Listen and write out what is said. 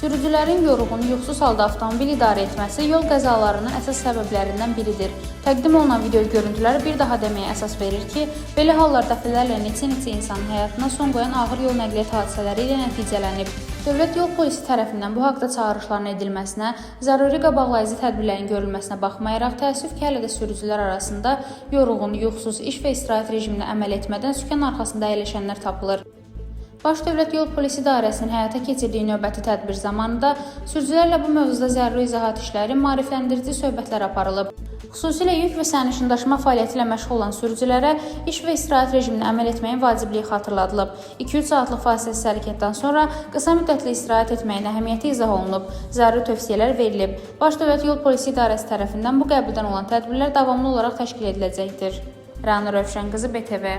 Sürücülərin yorğun, yuxusuz halda avtomobil idarə etməsi yol qəzalarının əsas səbəblərindən biridir. Təqdim olunan video görüntüləri bir daha deməyə əsas verir ki, belə hallar dəfələrlə neçə-neçə insanın həyatına son qoyan ağır yol nəqliyyat hadisələri ilə nəticələnib. Dövlət Yol Polisi tərəfindən bu haqda çağırışların edilməsinə, zəruri qabaqlayıcı tədbirlərin görülməsinə baxmayaraq, təəssüf ki, hələ də sürücülər arasında yorğun, yuxusuz, iş və istirahət rejiminə əməl etmədən sükan arxasında əyləşənlər tapılır. Baş Dövlət Yol Polisi İdarəsinin həyata keçirdiyi növbəti tədbir zamanında sürücülərlə bu mövzuda zəruri izahat işləri, maarifləndirici söhbətlər aparılıb. Xüsusilə yük və sərnişin daşıma fəaliyyəti ilə məşğul olan sürücülərə iş və istirahət rejiminə əməl etməyin vacibliyi xatırladılıb. 2-3 saatlıq fasiləsiz hərəkətdən sonra qısa müddətli istirahət etməyin əhəmiyyəti izah olunub, zəruri tövsiyələr verilib. Baş Dövlət Yol Polisi İdarəsi tərəfindən bu qəbildən olan tədbirlər davamlı olaraq təşkil ediləcəkdir. Rəna Rövşən qızı, BTV.